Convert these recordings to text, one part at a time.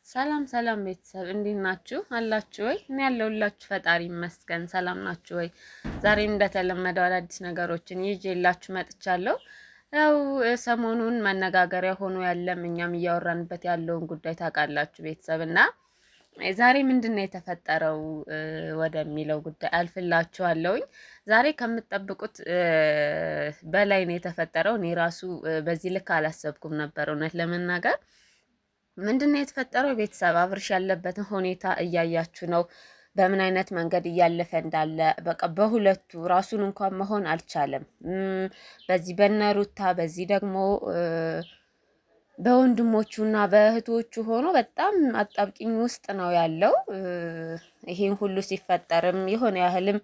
ሰላም ሰላም ቤተሰብ እንዴት ናችሁ? አላችሁ ወይ? እኔ ያለሁላችሁ ፈጣሪ ይመስገን። ሰላም ናችሁ ወይ? ዛሬም እንደተለመደው አዳዲስ ነገሮችን ይዤላችሁ መጥቻለሁ። ያው ሰሞኑን መነጋገሪያ ሆኖ ያለም እኛም እያወራንበት ያለውን ጉዳይ ታውቃላችሁ ቤተሰብ እና ዛሬ ምንድን ነው የተፈጠረው ወደሚለው ጉዳይ አልፍላችኋለሁኝ። ዛሬ ከምትጠብቁት በላይ ነው የተፈጠረው። እኔ ራሱ በዚህ ልክ አላሰብኩም ነበር እውነት ለመናገር። ምንድን ነው የተፈጠረው? ቤተሰብ አብርሽ ያለበትን ሁኔታ እያያችሁ ነው፣ በምን አይነት መንገድ እያለፈ እንዳለ። በቃ በሁለቱ ራሱን እንኳን መሆን አልቻለም። በዚህ በነሩታ በዚህ ደግሞ በወንድሞቹና በእህቶቹ ሆኖ በጣም አጣብቂኝ ውስጥ ነው ያለው። ይሄን ሁሉ ሲፈጠርም የሆነ ያህልም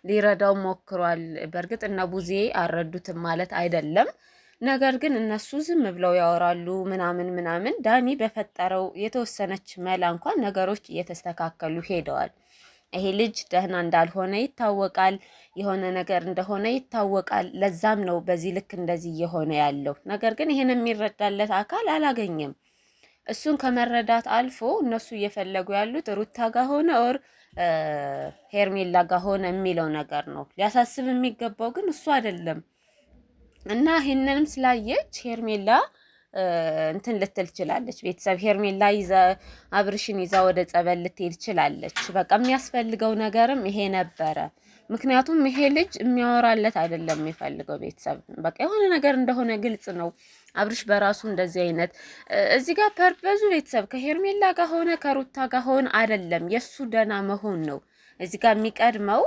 ሊረዳው ሞክሯል። በእርግጥ እነ ቡዜ አልረዱትም ማለት አይደለም። ነገር ግን እነሱ ዝም ብለው ያወራሉ ምናምን ምናምን። ዳኒ በፈጠረው የተወሰነች መላ እንኳን ነገሮች እየተስተካከሉ ሄደዋል። ይሄ ልጅ ደህና እንዳልሆነ ይታወቃል። የሆነ ነገር እንደሆነ ይታወቃል። ለዛም ነው በዚህ ልክ እንደዚህ እየሆነ ያለው። ነገር ግን ይህን የሚረዳለት አካል አላገኘም። እሱን ከመረዳት አልፎ እነሱ እየፈለጉ ያሉት ሩታ ጋ ሆነ or ሄርሜላ ጋ ሆነ የሚለው ነገር ነው። ሊያሳስብ የሚገባው ግን እሱ አይደለም። እና ይህንንም ስላየች ሄርሜላ እንትን ልትል ችላለች። ቤተሰብ ሄርሜላ ይዛ አብርሽን ይዛ ወደ ጸበል ልትሄድ ችላለች። በቃ የሚያስፈልገው ነገርም ይሄ ነበረ። ምክንያቱም ይሄ ልጅ የሚያወራለት አይደለም የሚፈልገው ቤተሰብ በቃ የሆነ ነገር እንደሆነ ግልጽ ነው። አብርሽ በራሱ እንደዚህ አይነት እዚህ ጋር purpose ኡ ቤተሰብ ከሄርሜላ ጋር ሆነ ከሩታ ጋር ሆነ አይደለም የእሱ ደህና መሆን ነው እዚህ ጋር የሚቀድመው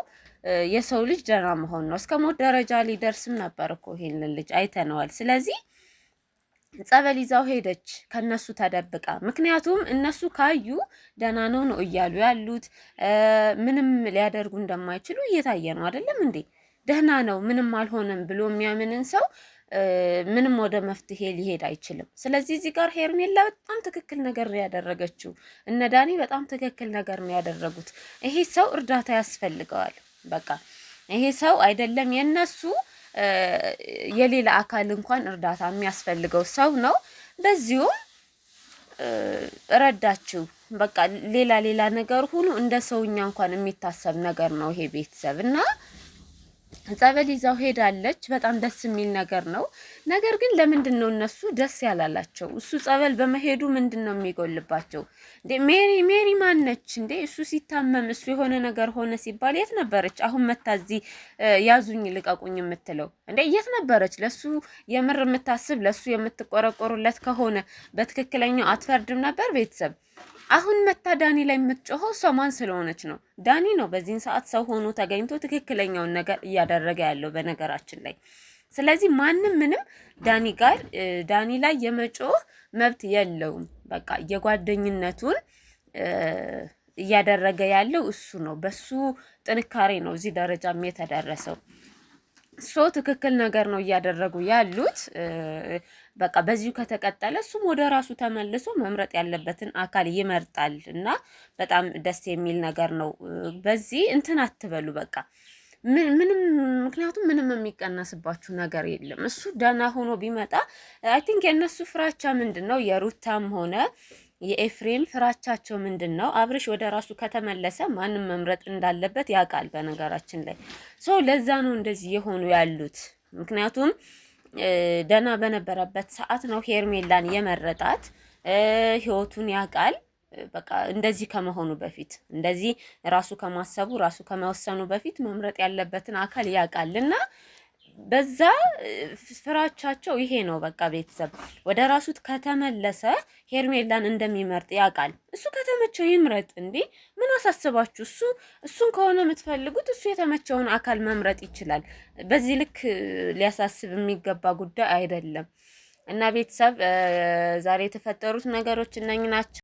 የሰው ልጅ ደህና መሆን ነው። እስከ ሞት ደረጃ ሊደርስም ነበር እኮ ይሄንን ልጅ አይተነዋል። ስለዚህ ጸበል ይዛው ሄደች ከነሱ ተደብቃ። ምክንያቱም እነሱ ካዩ ደህና ነው ነው እያሉ ያሉት ምንም ሊያደርጉ እንደማይችሉ እየታየ ነው አይደለም እንዴ? ደህና ነው ምንም አልሆነም ብሎ የሚያምንን ሰው ምንም ወደ መፍትሄ ሊሄድ አይችልም። ስለዚህ እዚህ ጋር ሄርሜላ በጣም ትክክል ነገር ነው ያደረገችው። እነ ዳኒ በጣም ትክክል ነገር ነው ያደረጉት። ይሄ ሰው እርዳታ ያስፈልገዋል። በቃ ይሄ ሰው አይደለም የነሱ የሌላ አካል እንኳን እርዳታ የሚያስፈልገው ሰው ነው። በዚሁም ረዳችው። በቃ ሌላ ሌላ ነገር ሁሉ እንደ ሰውኛ እንኳን የሚታሰብ ነገር ነው ይሄ ቤተሰብ እና ጸበል ይዛው ሄዳለች። በጣም ደስ የሚል ነገር ነው። ነገር ግን ለምንድን ነው እነሱ ደስ ያላላቸው? እሱ ጸበል በመሄዱ ምንድን ነው የሚጎልባቸው? እንዴ ሜሪ ሜሪ ማነች እንዴ? እሱ ሲታመም እሱ የሆነ ነገር ሆነ ሲባል የት ነበረች? አሁን መታ እዚህ ያዙኝ ልቀቁኝ የምትለው እንዴ የት ነበረች? ለሱ የምር የምታስብ ለሱ የምትቆረቆሩለት ከሆነ በትክክለኛው አትፈርድም ነበር ቤተሰብ አሁን መታ ዳኒ ላይ የምትጮኸው እሷ ማን ስለሆነች ነው? ዳኒ ነው በዚህን ሰዓት ሰው ሆኖ ተገኝቶ ትክክለኛውን ነገር እያደረገ ያለው በነገራችን ላይ። ስለዚህ ማንም ምንም ዳኒ ጋር ዳኒ ላይ የመጮህ መብት የለውም። በቃ የጓደኝነቱን እያደረገ ያለው እሱ ነው። በሱ ጥንካሬ ነው እዚህ ደረጃም የተደረሰው። So ትክክል ነገር ነው እያደረጉ ያሉት። በቃ በዚሁ ከተቀጠለ እሱም ወደ ራሱ ተመልሶ መምረጥ ያለበትን አካል ይመርጣል እና በጣም ደስ የሚል ነገር ነው። በዚህ እንትን አትበሉ በቃ ምንም ምክንያቱም ምንም የሚቀነስባችሁ ነገር የለም። እሱ ደህና ሆኖ ቢመጣ I think የእነሱ ፍራቻ ምንድን ነው? የሩታም ሆነ የኤፍሬም ፍራቻቸው ምንድን ነው? አብርሽ ወደ ራሱ ከተመለሰ ማንም መምረጥ እንዳለበት ያውቃል። በነገራችን ላይ so ለዛ ነው እንደዚህ የሆኑ ያሉት። ምክንያቱም ደህና በነበረበት ሰዓት ነው ሄርሜላን የመረጣት። ህይወቱን ያውቃል። በቃ እንደዚህ ከመሆኑ በፊት እንደዚህ ራሱ ከማሰቡ ራሱ ከመወሰኑ በፊት መምረጥ ያለበትን አካል ያውቃል እና በዛ ፍራቻቸው ይሄ ነው። በቃ ቤተሰብ ወደ ራሱ ከተመለሰ ሄርሜላን እንደሚመርጥ ያውቃል። እሱ ከተመቸው ይምረጥ እንዴ፣ ምን አሳስባችሁ? እሱ እሱን ከሆነ የምትፈልጉት እሱ የተመቸውን አካል መምረጥ ይችላል። በዚህ ልክ ሊያሳስብ የሚገባ ጉዳይ አይደለም። እና ቤተሰብ ዛሬ የተፈጠሩት ነገሮች እነኝ ናቸው።